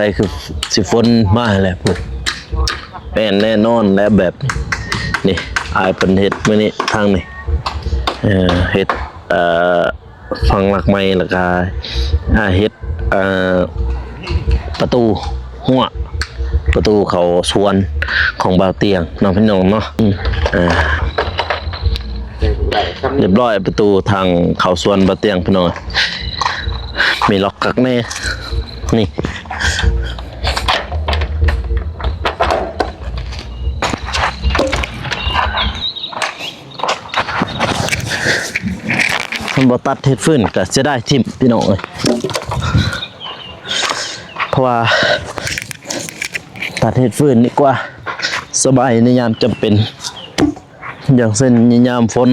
ໄປຄືຊິຝົນມາແລ້ວພຸ້ນ ແມ່ນແນ່ນອນແລ້ວແບບນີ້. ອ້າຍເພິ່ນເຮັດມື້ນີ້ທາງນີ້ ເອີ ເຮັດ ເອີ ຝັງຫຼັກໄມ້ ແລ້ວກະ ອ່າ ເຮັດ ເອີ ປະຕູຮົ້ວ ປະຕູເຂົ້າສວນຂອງບ່າວຕຽງເນາະ ພີ່ນ້ອງເນາະ. ອືມ ອ່າ ຮຽບຮ້ອຍ ປະຕູທາງເຂົ້າສວນບ່າວຕຽງ ພີ່ນ້ອງ. ມີລັອກຄັກແນ່ ນີ້ ຄັນບໍ່ຕັດເຮັດຟືນກໍເສຍດາຍຖິ້ມ ພີ່ນ້ອງເອີຍ ເພາະວ່າຕັດເຮັດຟືນດີກວ່າ ສະບາຍໃນຍາມຈຳເປັນ ຢ່າງເຊັ່ນຍາມຝົນ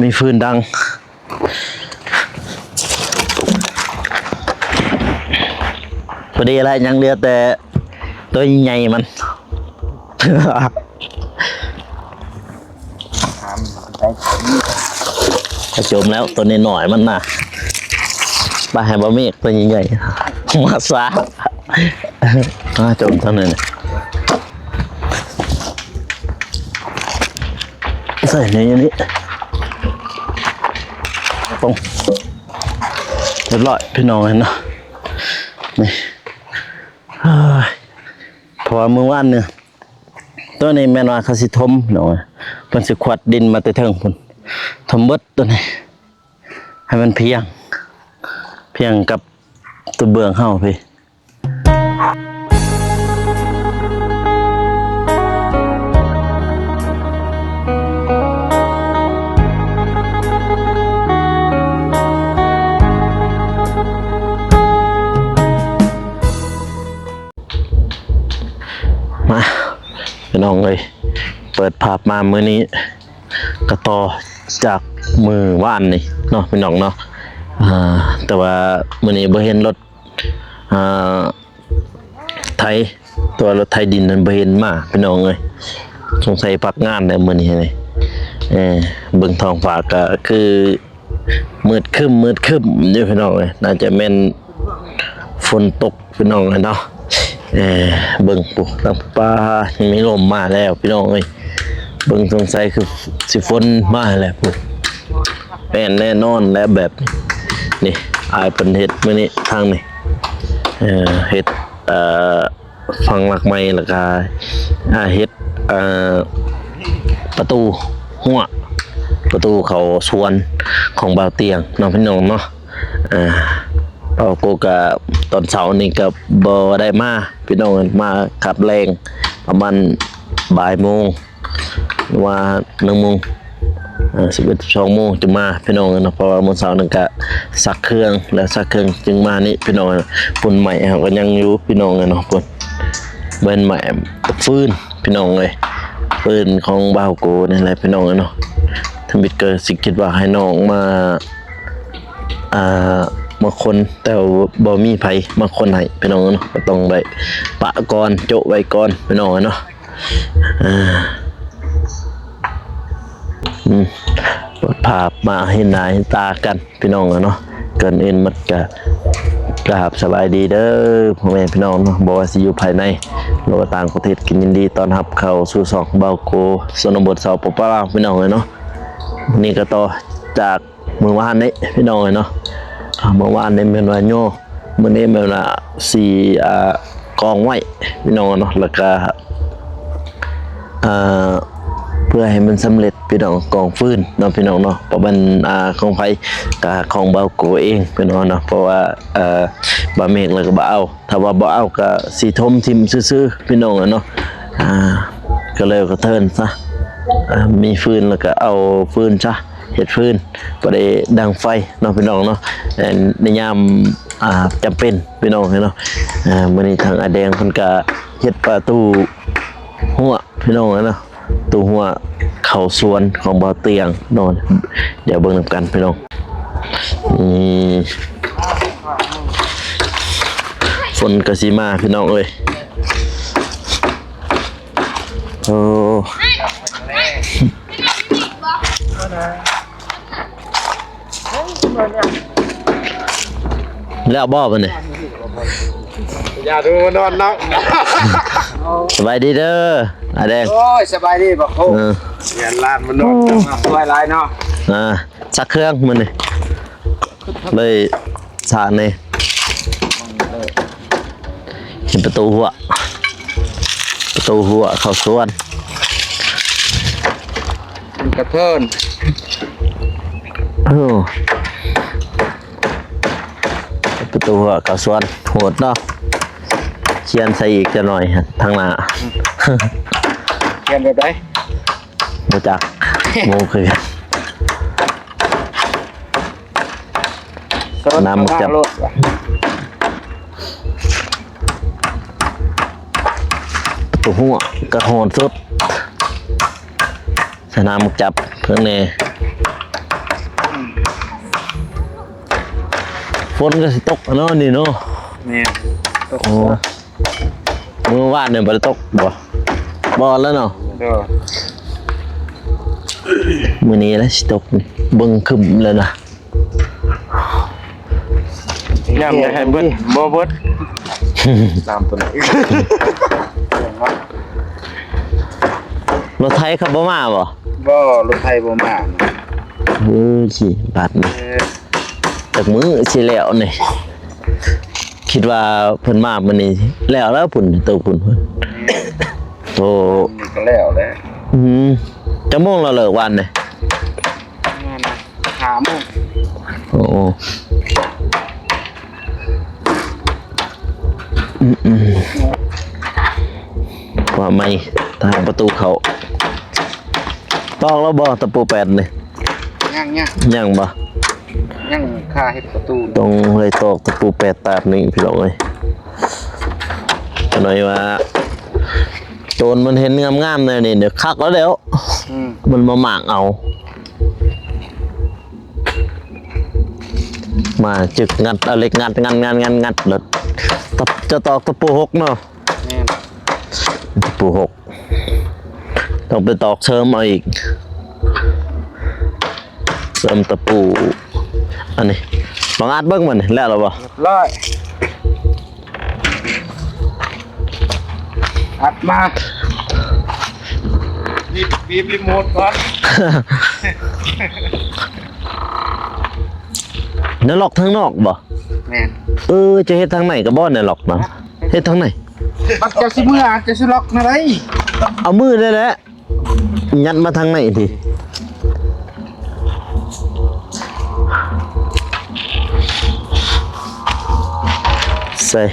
ມີຟືນດັງ. ພໍດີແລ້ວ ຍັງເຫຼືອແຕ່ໂຕໃຫຍ່ມັນ ເຂົາຈົ່ມແລ້ວ ໂຕນ້ອຍໆມັນນະ ໄປໃຫ້ບ່າວເມກໂຕໃຫຍ່ໆ ມາຊາ ມາຈົ່ມທາງນັ້ນ. ໃສ່ໃນນີ້ ປຶ້ງ ຮຽບຮ້ອຍ ພີ່ນ້ອງເຫັນເນາະ ນີ້ ເອີຍ ເພາະວ່າມື້ວານນີ້ ໂຕນີ້ແມ່ນວ່າເຂົາຊິຖົມ ພີ່ນ້ອງເອີຍ ເພິ່ນຊິຂວັດດິນມາແຕ່ເທິງພຸ້ນ ຖົມເບິດໂຕນີ້ ໃຫ້ມັນພຽງ ພຽງກັບໂຕເບື້ອງເຮົາພີ້. ມາ ພີ່ນ້ອງເອີຍ ເປີດພາບມາມື້ນີ້ ກໍຕໍ່ຈາກມື້ວານນີ້ເນາະ ພີ່ນ້ອງເນາະ. ອ່າ ແຕ່ວ່າມື້ນີ້ບໍ່ເຫັນລົດ ອ່າ ໄຖ ແຕ່ວ່າລົດໄຖດິນນັ້ນບໍ່ເຫັນມາ ພີ່ນ້ອງເອີຍ ສົງໄສພັກງານແລ້ວມື້ນີ້. ເອີ ເບິ່ງທ້ອງຟ້າກໍຄືມືດຄຶ້ມ ມືດຄຶ້ມຢູ່ ພີ່ນ້ອງເອີຍ ໜ້າຈະແມ່ນຝົນຕົກ ພີ່ນ້ອງເອີຍເນາະ. ເອີ ເບິ່ງພຸ້ນ ທາງ ປາ ມີລົມມາແລ້ວ ພີ່ນ້ອງເອີຍ ເບິ່ງສົງໄສຄືຊິຝົນມາແລ້ວພຸ້ນ ແມ່ນແນ່ນອນແລ້ວແບບນີ້. ອ້າຍເພິ່ນເຮັດມື້ນີ້ທາງນີ້ ເອີ ເຮັດ ເອີ ຝັງຫຼັກໄມ້ ແລ້ວກະ ອ່າ ເຮັດ ເອີ ປະຕູຮົ້ວ ປະຕູເຂົ້າສວນຂອງບ່າວຕຽງເນາະ ພີ່ນ້ອງເນາະ. ອ່າ ເຮົາກໍ ກະຕອນເຊົ້ານີ້ກໍບໍ່ໄດ້ມາ ພີ່ນ້ອງ ມາຄັບແລງປະມານບ່າຍໂມງ ຫຼືວ່າໜຶ່ງໂມງ ເອີ ສິບເອັດ ສິບສອງໂມງຈຶ່ງມາ ພີ່ນ້ອງເນາະ. ເພາະວ່າມື້ເຊົ້ານັ້ນກະຊັກເຄື່ອງ ແລ້ວຊັກເຄື່ອງຈຶ່ງມານີ້ ພີ່ນ້ອງ. ພຸ້ນໄມ້ເຮົາກໍຍັງຢູ່ ພີ່ນ້ອງເນາະ ພຸ້ນ ເປັນໄມ້ຟືນ ພີ່ນ້ອງເອີຍ ຟືນຂອງບ່າວໂກນີ້ແຫຼະ ພີ່ນ້ອງເນາະ. ທຳອິດກໍຊິຄິດວ່າໃຫ້ນ້ອງມາ ອ່າ ມາຄົນ ແຕ່ວ່າບໍ່ມີໃຜມາຄົນໃຫ້ ພີ່ນ້ອງເນາະ ກໍຕ້ອງໄດ້ປະກ່ອນ ໂຈະໄວ້ກ່ອນ ພີ່ນ້ອງເນາະ. ອ່າ ອືມ ເປີດພາບມາເຫັນໜ້າເຫັນຕາກັນ ພີ່ນ້ອງເນາະ. ກ່ອນອື່ນໝົດກໍກາບສະບາຍດີເດີ ພໍ່ແມ່ພີ່ນ້ອງເນາະ ບໍ່ວ່າຊິຢູ່ພາຍໃນ ຫຼືວ່າຕ່າງປະເທດ ກໍຍິນດີຕ້ອນຮັບເຂົ້າສູ່ຊ່ອງບ່າວໂກ ຊົນນະບົດ ສປປ ລາວ ພີ່ນ້ອງເອີຍເນາະ. ນີ້ກໍຕໍ່ຈາກ ມື້ວານນີ້ພີ່ນ້ອງເອີຍເນາະ ອ່າ ມື້ວານນີ້ແມ່ນວ່າຍໍ້ ມື້ນີ້ແມ່ນວ່າຊິ ອ່າ ກອງໄວ້ພີ່ນ້ອງເນາະ ແລ້ວກະ ອ່າ ເພື່ອໃຫ້ມັນສຳເລັດພີ່ນ້ອງ ກອງຟືນເນາະ ພີ່ນ້ອງເນາະ. ບໍ່ແມ່ນ ອ່າ ຂອງໃຜ ກະຂອງບ່າວໂກເອງພີ່ນ້ອງເນາະ ເພາະວ່າ ເອີ ບ່າວເມກແລ້ວກໍບໍ່ເອົາ ຖ້າວ່າບໍ່ເອົາກໍຊິຖົມຖິ້ມຊື່ໆ ພີ່ນ້ອງເນາະ. ອ່າ ກໍເລີຍກະເທີນຊະ ອ່າ ມີຟືນແລ້ວກໍເອົາຟືນຊະ ເຮັດຟືນ ພໍໄດ້ດັງໄຟເນາະ ພີ່ນ້ອງເນາະ ໃນຍາມ ອ່າ ຈຳເປັນ ພີ່ນ້ອງເນາະ. ອ່າ ມື້ນີ້ທາງອາແດງເພິ່ນກະເຮັດປະຕູຮົ້ວ ພີ່ນ້ອງເນາະ ປະຕູຮົ້ວເຂົ້າສວນຂອງບ່າວຕຽງເນາະ. ດຽວເບິ່ງນຳກັນພີ່ນ້ອງ. ນີ້ ຝົນກໍຊິມາພີ່ນ້ອງເອີຍ. ໂອ້ ແລ້ວບໍ່ບັດນີ້? ຢ່າດູມານອນນຳ. ສະບາຍດີເດີ ອາແດງ. ໂອ້ຍ ສະບາຍດີບັກໂຄ. ເອີ ແມ່ນຫຼານມານອນນຳ ຊ່ວຍຫຼາຍເນາະ. ອ່າ ຊັກເຄື່ອງມື້ນີ້ ເລີຍສາກນີ້ ເຫັນປະຕູຮົ້ວ ປະຕູຮົ້ວເຂົ້າສວນ ມັນກະເທີນ. ໂອ້ ປະຕູເຂົ້າສວນໂຫດເນາະ. ຂຽນໃສ່ອີກຈັກໜ້ອຍທາງໜ້າ. ຂຽນແບບໃດ? ບໍ່ຈັກ ງງຄືກັນ. ນ້ຳໝາກຈັບ ປະຕູຮົ້ວກະຮ້ອນສຸດ. ສະໜາມໝາກຈັບເພິ່ນແດ່. ຝົນກະຊິຕົກເນາະນີ້ເນາະ. ແມ່ນ ຕົກ. ໂອ້ ມື້ວານນີ້ບໍ່ໄດ້ຕົກບໍ່? ບໍ່ແລ້ວເນາະ. ໂດຍ ມື້ນີ້ລະຊິຕົກ ເບິ່ງຄຶ້ມແລ້ວນະ. ຍາມໃດໃຫ້ເບິດ ບໍ່ເບິດ ນ້ຳຕົວນີ້. ລົດໄຖເຂົາບໍ່ມາບໍ່? ບໍ່ ລົດໄຖບໍ່ມາ. ເອີ ຊິບາດນີ້ ເອີ ຈັກມື້ຊິແລ້ວນີ້. ຄິດວ່າເພິ່ນມາມື້ນີ້ແລ້ວແລ້ວພຸ້ນ ໂຕພຸ້ນ. ໂຕນີ້ກະແລ້ວແລ້ວ. ອືມ ຈັກໂມງລະເລີກວານນີ້? ປະມານຫ້າໂມງ. ໂອ້ ອືມໆ ວ່າໃໝ່ ທາງປະຕູເຂົ້າ ຕອກແລ້ວບໍ່ຕະປູແປດນີ້? ຍັງໆ ຍັງບໍ່? ຍັງຄາເຮັດປະຕູ ຕ້ອງໄດ້ຕອກຕະປູແປດຕາບນີ້ພີ່ນ້ອງເອີຍ. ຈັກໜ້ອຍວ່າໂຈນມັນເຫັນງາມໆແນວນີ້ ຄັກແລ້ວແຫຼະ. ອືມ ມັນມາໝາກເອົາ ມາຈຶກງັດເອົາເຫຼັກງັດ ງັດໆໆໆ ແລ້ວຈະຕອກຕະປູຫົກເນາະ. ແມ່ນ ຕະປູຫົກ ຕ້ອງໄປຕອກເສີມເອົາອີກ ເສີມຕະປູ. ອັນນີ້ ລອງອັດເບິ່ງມັນແລ້ວລະບໍ່? ຮຽບຮ້ອຍ ອັດມາ ບີບ ບີບຣີໂມດກ່ອນ. ແນວລັອກທາງນອກບໍ່? ແມ່ນ. ເອີ ຈະເຮັດທາງໃນກະບໍ່ ແນວລັອກນະ ເຮັດທາງໃນ. ບັດເຈົ້າຊິເມືອ ເຈົ້າຊິລັອກແນວໃດ? ເອົາມືນີ້ແຫຼະ ຍັດມາທາງໃນພີ້ ໃສ່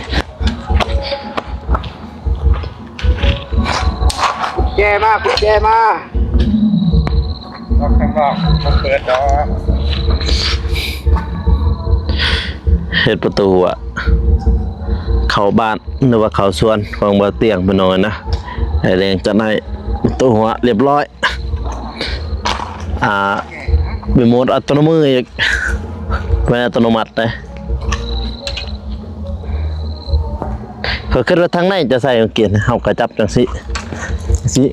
ກຸນແຈມາ ກຸນແຈມາ. ອອກທາງນອກ ບໍ່ເປີດດອກ. ເຮັດປະຕູ ເຂົ້າບ້ານ ຫຼືວ່າເຂົ້າສວນຂອງບ່າວຕຽງພີ່ນ້ອງເອີຍນະ. ໄອ້ແດງຈັດໃຫ້ປະຕູຮົ້ວຮຽບຮ້ອຍ. ອ່າ ຣີໂມດອັດຕະໂນມືອີກ ແມ່ນອັດຕະໂນມັດເດ້. ຂ້ອຍຄິດວ່າທາງໃນຈະໃສ່ກາງເກງ ເຮົາກະຈັບຈັ່ງຊີ້ ຈັ່ງຊີ້.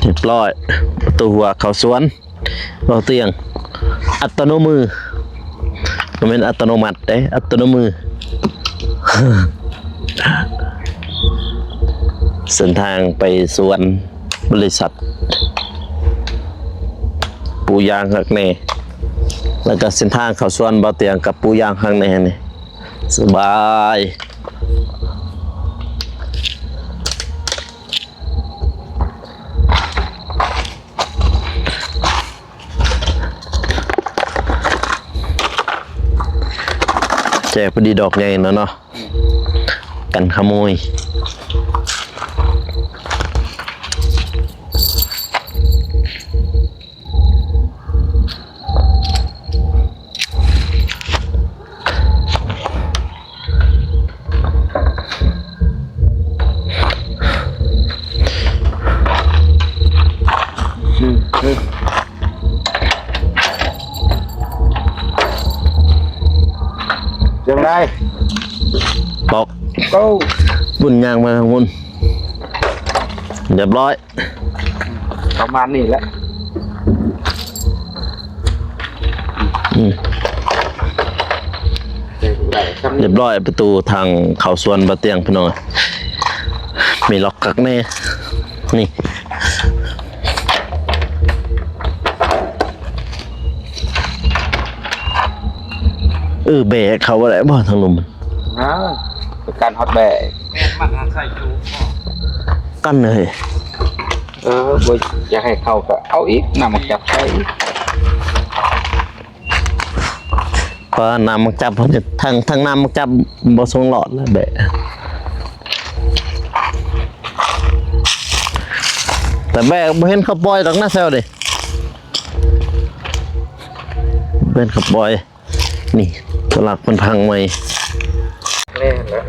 ຮຽບຮ້ອຍ ປະຕູຮົ້ວເຂົ້າສວນ ເບົາຕຽງ ອັດຕະໂນມື ບໍ່ແມ່ນອັດຕະໂນມັດເດ້ ອັດຕະໂນມື. ເສັ້ນທາງໄປສວນ ບໍລິສັດປູຢາງຮັກແນ່ ແລ້ວກະເສັ້ນທາງເຂົ້າສວນເບົາຕຽງກັບປູຢາງຮັກແນ່ນີ້ ສະບາຍ. ແຈກພໍດີດອກໃຫຍ່ແລ້ວເນາະ ກັນຂະໂມຍ. ຈັ່ງໃດ? ຕອກ ປຸ້ນ ຍ່າງມາທາງພຸ້ນ ຮຽບຮ້ອຍ. ປະມານນີ້ແຫຼະ ອືມ. ຮຽບຮ້ອຍ ປະຕູທາງເຂົ້າສວນບ່າວຕຽງ ພີ່ນ້ອງ. ມີລັອກຄັກແນ່ ນີ້. ເອີ ແບກເຂົ້າບໍ່ໄດ້ບໍ່ ທາງລຸ່ມ? ນາ ໄປກັນຮອດແບກ ແມ່ນມັນຫາໃສ່ຢູ່ ກັນເລີຍ. ເອີ ບໍ່ຢາກໃຫ້ເຂົ້າກໍເອົາອີກ ນ້ຳໝາກຈັບໃສ່ອີກ. ເພາະນ້ຳໝາກຈັບ ທັງ ທັງນ້ຳໝາກຈັບບໍ່ສົ່ງຫຼອດແລ້ວແບກ. ແຕ່ແບກບໍ່ເຫັນເຂົາປ່ອຍດອກນະແຖວນີ້ ບໍ່ເຫັນເຂົາປ່ອຍ. ນີ້ ສະຫຼັກເພິ່ນພັງໃໝ່ ແນ່ນແຫຼະ.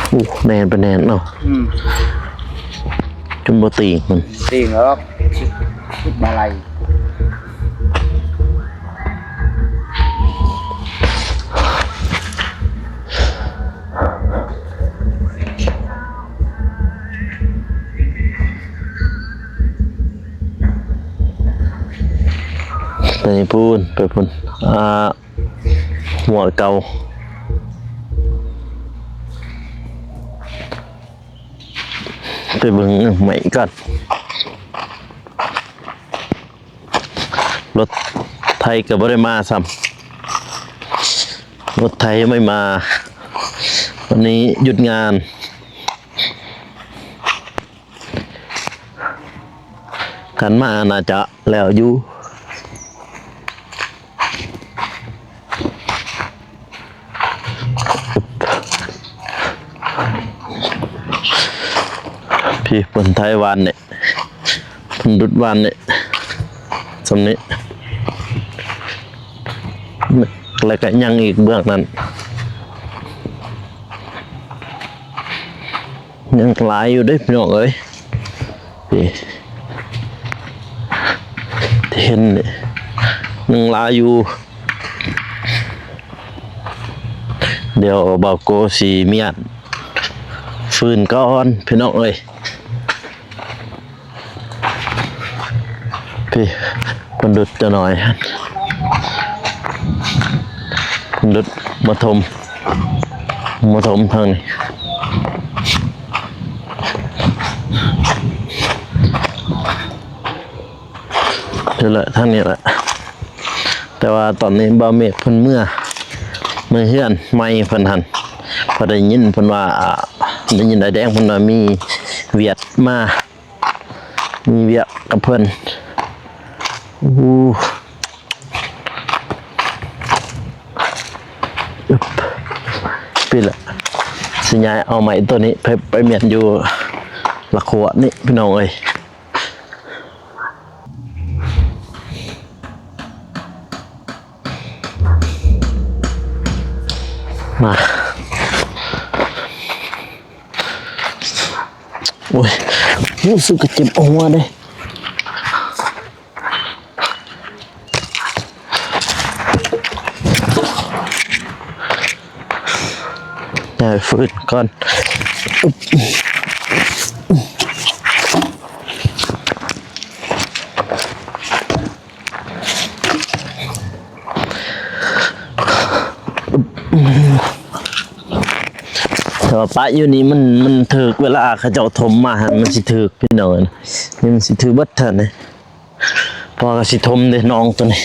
ໂອ້ ແໜ້ນໄປແໜ້ນເນາະ. ອືມ ຈົນບໍ່ຕີງມັນ ຕີງແລ້ວ ມາໄລ່. ໄປພຸ້ນ ໄປພຸ້ນ ອ່າ ຫົວເກົ່າ ໄປເບິ່ງໃໝ່ກ່ອນ. ລົດໄຖກໍບໍ່ໄດ້ມາຊ້ຳ ລົດໄຖໄມ່ມາ ວັນນີ້ຢຸດງານ. ຄັນມາໜ້າຈະແລ້ວຢູ່. ພີ້ ເພິ່ນໄຖວານນີ້ ເພິ່ນດຸດວານນີ້ ສ່ຳນີ້ ແລ້ວກໍຍັງອີກເບື້ອງນັ້ນ ຍັງຫຼາຍຢູ່ເດ້ພີ່ນ້ອງເອີຍ. ນີ້ ເຫັນນີ້ ຍັງຫຼາຍຢູ່. ດຽວບ່າວໂກຊິມ້ຽນຟືນກ່ອນພີ່ນ້ອງເອີຍ. ພີ້ ເພິ່ນດຸດຈັກໜ້ອຍ ເພິ່ນດຸດມາຖົມ ມາຖົມທາງນີ້ ນີ້ແຫຼະ ທາງນີ້ແຫຼະ. ແຕ່ວ່າຕອນນີ້ບ່າວເມກເພິ່ນເມືອ ເມືອເຮືອນໃໝ່ເພິ່ນຫັ້ນ ເພາະໄດ້ຍິນເພິ່ນວ່າ ໄດ້ຍິນອ້າຍແດງເພິ່ນວ່າມີວຽກມາ ມີວຽກກັບເພິ່ນ. ໂອ້ ປີລະ ຊິຍ້າຍເອົາໄມ້ໂຕນີ້ໄປ ໄປມ້ຽນຢູ່ລະຂົວນີ້ພີ່ນ້ອງເອີຍ. ມາ ໂອ້ຍ ຮູ້ສຶກກະເຈັບຫົວເດ້. ໃຫ້ຟື້ນກ່ອນ. ແຕ່ວ່າປະຢູ່ນີ້ມັນ ມັນຖືກເວລາເຂົາເຈົ້າຖົມມາຫັ້ນ ມັນຊິຖືກພີ່ນ້ອງເອີຍ ນີ້ມັນຊິຖືກເບິດຫັ້ນເດ້. ພໍກະຊິຖົມເດ້ນ້ອງໂຕນີ້.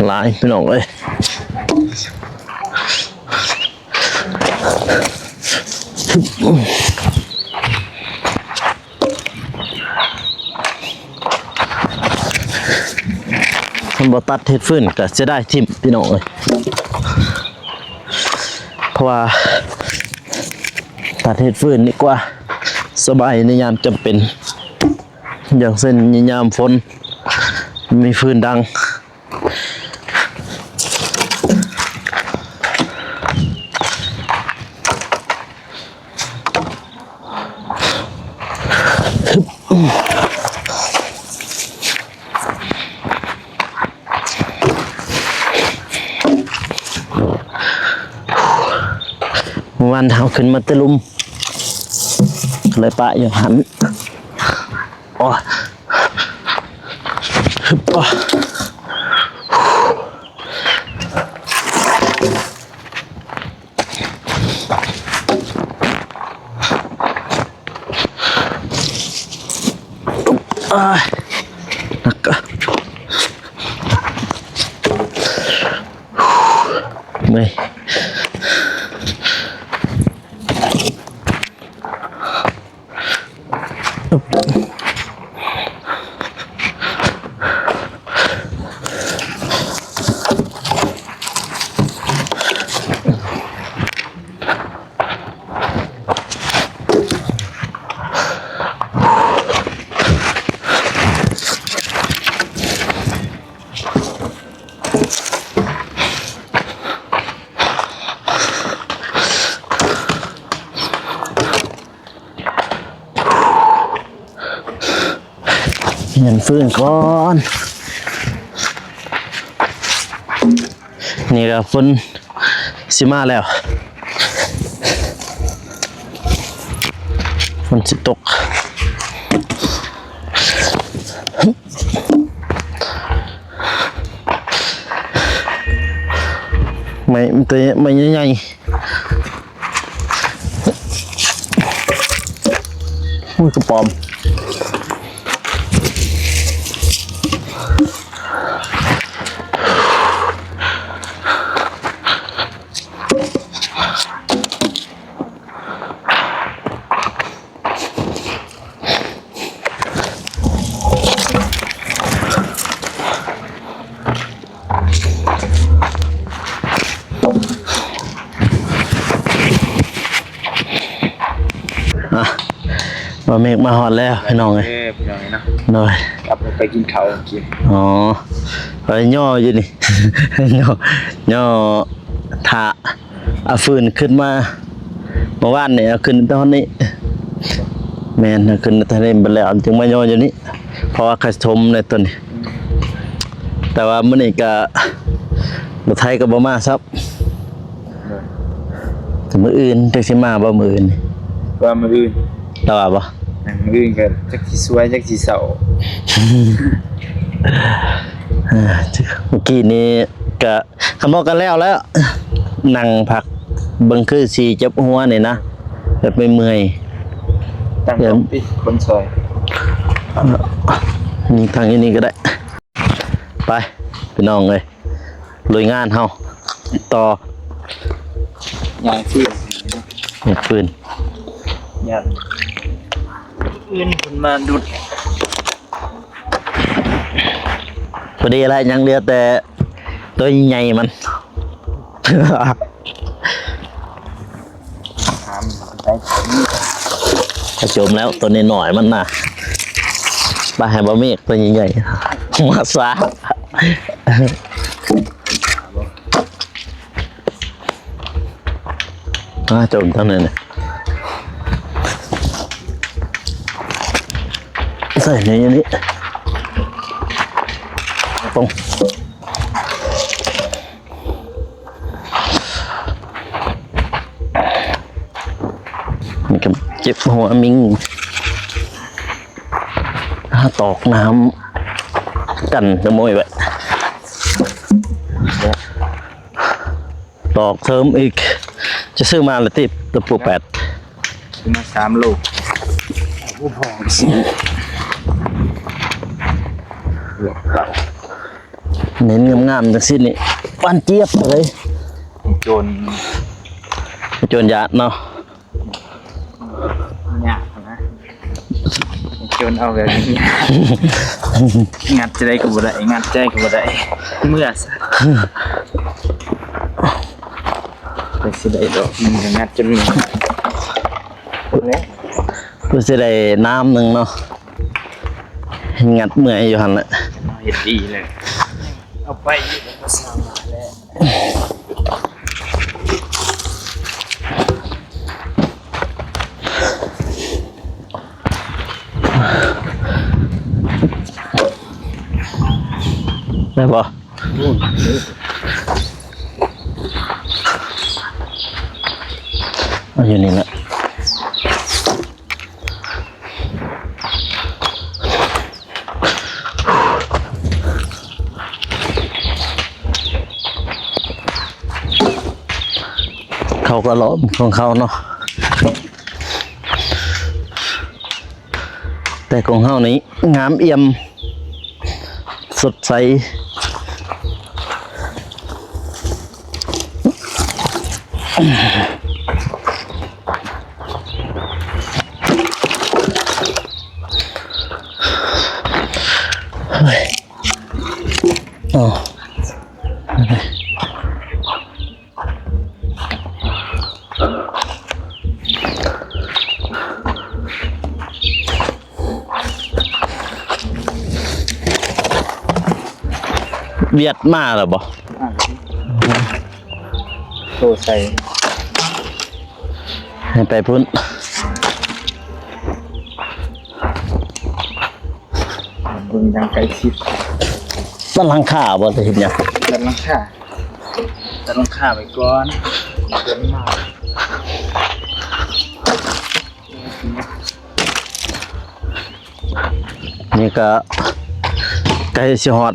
ຫຼາຍພີ່ນ້ອງເອີຍ. ຄັນບໍ່ຕັດເຮັດຟືນກະເສຍດາຍຖິ້ມພີ່ນ້ອງເອີຍ. ເພາະວ່າຕັດເຮັດຟືນດີກວ່າ ສະບາຍໃນຍາມຈຳເປັນ ຢ່າງເຊັ່ນຍາມຝົນມີຟືນດັງ. ອັນເຮົາຂຶ້ນມາແຕ່ລຸ່ມ ກໍເລີຍປະຢູ່ຫັ້ນ. ໂອ້ ຮຶບ ໂອ້ ໂອ້ຍ ໜັກ ເມື່ອຍ. ຍັງຟື້ນກ່ອນ. ນີ້ກໍຝົນຊິມາແລ້ວ ຝົນຊິຕົກ. ໄມ້ ໄມ້ໃຫຍ່ໆ. ໂອ້ຍ ກະປອມ. ອ່ະ ບ່າວເມກມາຮອດແລ້ວພີ່ນ້ອງເອີຍ. ເອີ ພີ່ນ້ອງເອີຍເນາະ. ໂດຍ ກັບໄປກິນເຂົ້າກິນ. ອໍ ຂ້ອຍຍໍຢູ່ນີ້ ຍໍ ຍໍຖ້າ ເອົາຟືນຂຶ້ນມາເມື່ອວານນີ້ ເອົາຂຶ້ນຕອນນີ້. ແມ່ນ ເອົາຂຶ້ນຕອນນີ້ ບັດແລ້ວຈຶ່ງມາຍໍຢູ່ນີ້ ເພາະວ່າຂ້ອຍຖົມໃນຕອນນີ້. ແຕ່ວ່າມື້ນີ້ກະ ລົດໄຖກະບໍ່ມາຊ້ຳ. ແຕ່ມື້ອື່ນຈັກຊິມາບໍ່ ມື້ອື່ນນີ້? ວ່າມື້ອື່ນ ລາວວ່າບໍ່? ມື້ອື່ນກະຈັກຊິສວຍຈັກຊິເສົ້າ. ເອີ ເມື່ອກີ້ນີ້ກະ ຄັນບໍ່ກໍແລ້ວແລ້ວ ນັ່ງພັກເບິ່ງຄືຊິເຈັບຫົວນີ້ນະ ແບບເມື່ອຍໆ. ຕັ້ງ ເອີ ຕ້ອງຕິດຄົນຊ່ອຍ ນີ້ ຕັ້ງຢູ່ນີ້ກໍໄດ້. ໄປ ພີ່ນ້ອງເອີຍ ລຸຍງານເຮົາຕໍ່. ຍ່າງຟື້ນ ຍ່າງຟື້ນ ຍ່າງ ອື່ນເພິ່ນມາດຸດ. ພໍດີແລ້ວ ຍັງເຫຼືອແຕ່ໂຕໃຫຍ່ມັນ ກະຈົມແລ້ວ ໂຕນ້ອຍໆມັນນະ. ໄປໃຫ້ບ່າວເມກໂຕໃຫຍ່ໆມາຊະ. ອ່າ ຈົມທາງນັ້ນ ໃສ່ໃນນີ້ ປົງ. ນີ້ກໍເຈັບຫົວມິງ ຫາຕອກນ້ຳກັນຂະໂມຍໄວ້. ຕອກເສີມອີກ ຈະຊື້ມາລະຕິ ຕະປູແປດ ຊື້ມາສາມໂລ. ໂອ້ ພໍຊິ ເໜັນງາມໆ ຈັ່ງຊີ້ນີ້ ຫວານຈຽບເລີຍ. ໂຈນ ໂຈນຢາດເນາະ. ຍາກນະ ໂຈນເອົາແບບນີ້ ງັດຈັ່ງໃດກໍບໍ່ໄດ້ ງັດໃຈກໍບໍ່ໄດ້ ເມື່ອຊະ. ໄປຊິໄດ້ດອກ ມັນກໍງັດຈົນເມື່ອຍແລ້ວ ຄືຊິໄດ້ນ້ຳໜຶ່ງເນາະ ງັດເມື່ອຍຢູ່ຫັ້ນແຫຼະ. ເຮັດດີເລີຍ ເອົາໄປຢູ່ ກໍສ້າງມາແລ້ວ. ໄດ້ບໍ່? ໂອ້ຍ ໂອ້ຍ ໂອ້ຍ ຢູ່ນີ້ແຫຼະ ເຂົາກໍຫຼອມຂອງເຂົາເນາະ ແຕ່ຂອງເຮົານີ້ງາມອ່ຽມ ສົດໃສ ໂອ້ ວຽດມາແລ້ວບໍ່? ໂຕໃສ່ ໃຫ້ໄປພຸ້ນ ເບິ່ງຢ່າງໃກ້ຊິດ ຕັ້ງຫຼັງຄາບໍ່ ຈະເຮັດຫຍັງ? ຕັ້ງຫຼັງຄາ ຕັ້ງຫຼັງຄາໄວ້ກ່ອນ ເດີນມາ ນີ້ກໍໃກ້ຊິຮອດ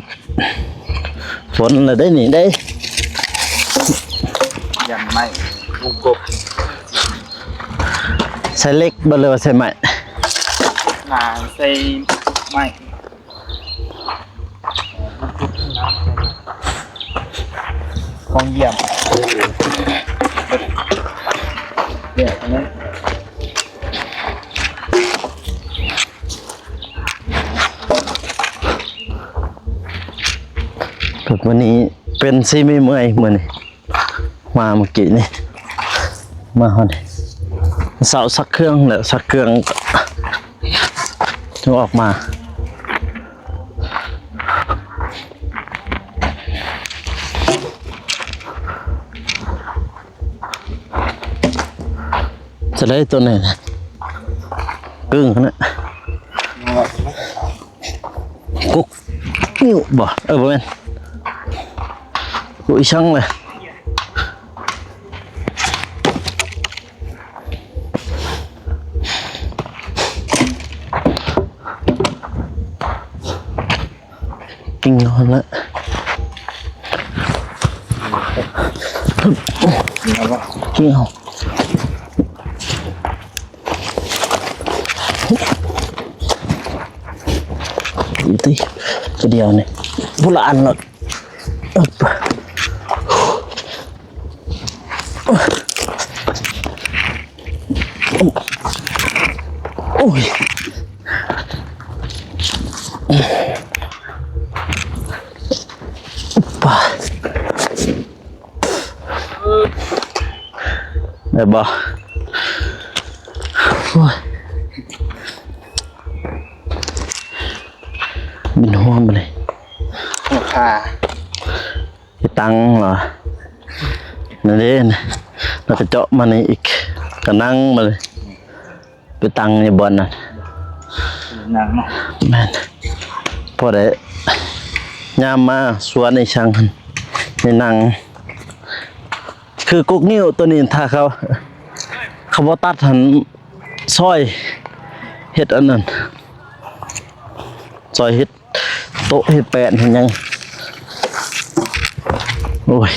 ຝົນແລ້ວເດ້ນີ້ເດ້ ຢ້ານໄມ້ ວົງກົບ ໃສ່ເຫຼັກບໍ່ ຫຼືວ່າໃສ່ໄມ້? ໜ້າໃສ່ໄມ້ ຂອງຢ້ຽມ ແບບນັ້ນ ແບບມື້ນີ້ເປັນຊິເມື່ອຍໆ ມື້ນີ້ ມາເມື່ອກີ້ນີ້ ມາຮອດນີ້ ເຊົ້າຊັກເຄື່ອງແລ້ວ ຊັກເຄື່ອງ ຈຶ່ງອອກມາ ຈະໄດ້ຕົວນີ້ນະ ກຶ້ງຫັ້ນນະ ກົກນິ້ວບໍ່? ເອີ ບໍ່ແມ່ນ ກົກອີ່ຫຍັງລະ ກິນນອນລະ ກິນເອົາ ກິນເອົາ ຕິ ຕົວດຽວນີ້ ຜູ້ລະອັນໂລດ ໂອ້ຍ ປາ ໄດ້ບໍ່? ໂອ້ຍ ເປັນຫ່ວງບັດນີ້ ຫົວຂາ ເຮັດຕັງເນາະ ນັ້ນເດ້ ແລ້ວກໍເຈາະມານີ້ອີກ ກໍນັ່ງມາເລີຍ ໄປຕັ້ງຢູ່ບ່ອນນັ້ນ ນັ່ງເນາະ ແມ່ນ ພໍໄດ້ຍາມມາສວນອີ່ຫຍັງໄດ້ນັ່ງ ຄືກົກນິ້ວໂຕນີ້ ຖ້າເຂົາ ເຂົາບໍ່ຕັດຫັ້ນ ຊອຍເຮັດອັນນັ້ນ ຊອຍເຮັດ ໂຕະເຮັດແປ້ນເຮັດຫຍັງ ໂອ້ຍ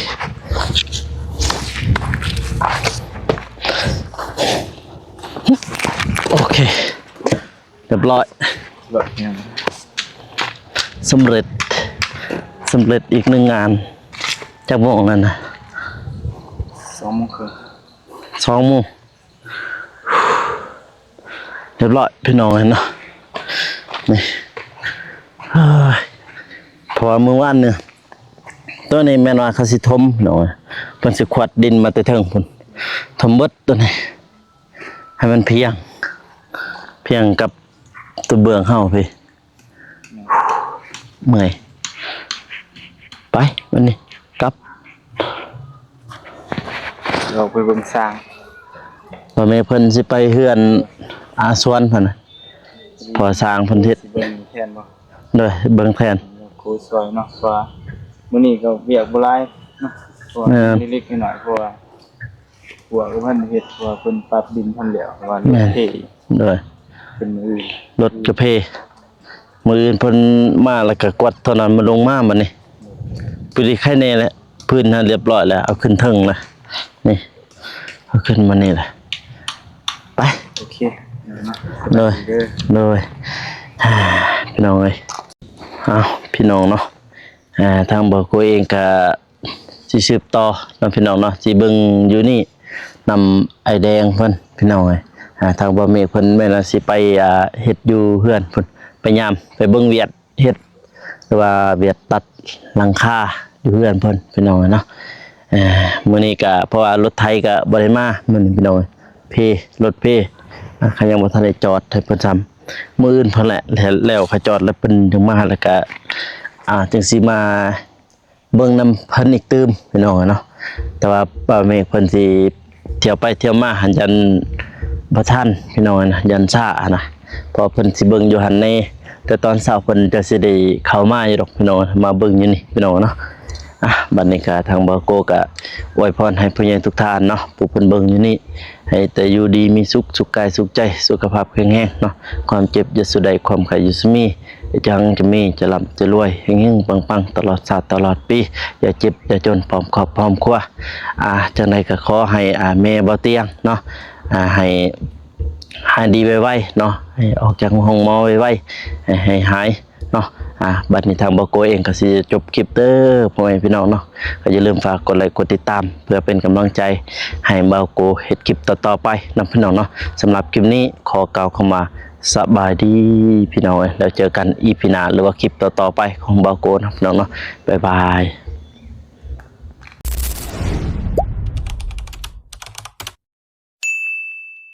ໂອເຄ ຮຽບຮ້ອຍ ສຳເລັດ ສຳເລັດອີກໜຶ່ງງານ ຈັກໂມງນັ້ນນະ ສອງໂມງເຄິ່ງ ສອງໂມງ ຮຽບຮ້ອຍພີ່ນ້ອງເອີຍເນາະ ນີ້ ເອີຍ ເພາະວ່າມື້ວານນີ້ ໂຕນີ້ແມ່ນວ່າເຂົາຊິຖົມພີ່ນ້ອງເອີຍ ເພິ່ນຊິຂວັດດິນມາແຕ່ເທິງພຸ້ນ ຖົມເບິດໂຕນີ້ ໃຫ້ມັນພຽງ ພຽງກັບໂຕເບື້ອງເຮົາພີ້. ເມື່ອຍ ໄປ ບັດນີ້ກັບ ອອກໄປເບິ່ງຊ່າງ ພໍ່ແມ່ເພິ່ນຊິໄປເຮືອນອາຊວນພຸ້ນນະ ພໍ່ຊ່າງເພິ່ນເຮັດ ຊິເບິ່ງແທນບໍ່? ໂດຍ ເບິ່ງແທນ ຄູຊ່ວຍເນາະ ເພາະວ່າມື້ນີ້ກໍວຽກບໍ່ຫຼາຍເນາະ ເພາະວ່າ ເອີ ເລັກໆນ້ອຍໆ ເພາະວ່າ ຂົວກໍເພິ່ນເຮັດ ເພາະວ່າເພິ່ນປັບດິນຫັ້ນແຫຼ້ວ ເພາະວ່າລົດເພ ໂດຍ ເພິ່ນມື້ອື່ນ ລົດກະເພ ມື້ອື່ນເພິ່ນມາແລ້ວກະກວດເທົ່ານັ້ນ ມາລົງມາບັດນີ້ ພໍດີໄຄແນ່ແຫຼະ ພື້ນຫັ້ນລຽບຮ້ອຍແລ້ວ ເອົາຂຶ້ນເທິງລະ ນີ້ ເອົາຂຶ້ນມານີ້ລະ ໄປ ໂອເຄ ໂດຍ ເດີ ໂດຍ ພີ່ນ້ອງເອີຍ ເອົາ ພີ່ນ້ອງເນາະ ອ່າ ທາງບ່າວໂກເອງກະ ຊິສືບຕໍ່ເນາະພີ່ນ້ອງເນາະ ຊິເບິ່ງຢູ່ນີ້ນຳອ້າຍແດງເພິ່ນພີ່ນ້ອງເອີຍ ອ່າ ທາງບ່າວເມກເພິ່ນແມ່ນວ່າຊິໄປ ອ່າ ເຮັດຢູ່ເຮືອນພຸ້ນ ໄປຍາມ ໄປເບິ່ງວຽກເຮັດ ຫຼືວ່າວຽກຕັດຫຼັງຄາຢູ່ເຮືອນເພິ່ນພີ່ນ້ອງເອີຍເນາະ ເອີ ມື້ນີ້ກະ ເພາະວ່າລົດໄຖກະບໍ່ໄດ້ມາມື້ນີ້ພີ່ນ້ອງເອີຍ ເພ ລົດເພ ອ່າ ເຂົາຍັງບໍ່ທັນໄດ້ຈອດໃຫ້ເພິ່ນຊ້ຳ ມື້ອື່ນເພິ່ນແຫຼະ ແລ້ວເຂົາຈອດແລ້ວເພິ່ນຈຶ່ງມາ ແລ້ວກະ ອ່າ ຈຶ່ງຊິມາ ເບິ່ງນຳເພິ່ນອີກຕື່ມພີ່ນ້ອງເນາະ ແຕ່ວ່າປ້າເມກເພິ່ນຊິທ່ຽວໄປທ່ຽວມາຫັ້ນ ຢ້ານບໍ່ທັນພີ່ນ້ອງເນາະ ຢ້ານຊ້າຫັ້ນນະ ເພາະເພິ່ນຊິເບິ່ງຢູ່ຫັ້ນແດ່ ແຕ່ຕອນເຊົ້າເພິ່ນຈະຊິໄດ້ເຂົ້າມາຢູ່ດອກພີ່ນ້ອງ ມາເບິ່ງຢູ່ນີ້ພີ່ນ້ອງເນາະ ອ່ະ ບັດນີ້ກະທາງບ່າວໂກກະອວຍພອນໃຫ້ຜູ້ໃຫຍ່ທຸກທ່ານເນາະ ຜູ້ເພິ່ນເບິ່ງຢູ່ນີ້ ໃຫ້ແຕ່ຢູ່ດີມີສຸກ ສຸກກາຍສຸກໃຈ ສຸຂະພາບແຂງແຮງເນາະ ຄວາມເຈັບຢ່າສູ່ໄດ້ ຄວາມໄຂ້ຢ່າສູ່ມີ ຈັ່ງຈະມີ ຈະລ່ຳຈະລວຍ ເຮັງໆ ປັງໆ ຕະຫຼອດຊາດຕະຫຼອດປີ ຢ່າເຈັບຢ່າຈົນ ພ້ອມຄອບພ້ອມຄົວ ອ່າ ຈັ່ງໃດກໍຂໍໃຫ້ ອ່າ ແມ່ບໍ່ຕຽງເນາະ ອ່າ ໃຫ້ຫາຍດີໄວໆເນາະ ໃຫ້ອອກຈາກໂຮງໝໍໄວໆ ໃຫ້ ໃຫ້ຫາຍເນາະ ອ່າ ບັດນີ້ທາງບ່າວໂກເອງກໍຊິຈົບຄລິບເດີ ພໍ່ແມ່ພີ່ນ້ອງເນາະ ກໍຢ່າລືມຝາກກົດໄລກົດຕິດຕາມ ເພື່ອເປັນກຳລັງໃຈໃຫ້ບ່າວໂກເຮັດຄລິບຕໍ່ໆໄປນຳພີ່ນ້ອງເນາະ ສຳລັບຄລິບນີ້ຂໍກ່າວຄຳວ່າ ສະບາຍດີພີ່ນ້ອງເອີຍ ແລ້ວເຈີກັນອີພີໜ້າ ຫຼືວ່າຄລິບຕໍ່ໆໄປຂອງບ່າວໂກນະພີ່ນ້ອງເນາະ ບາຍບາຍ.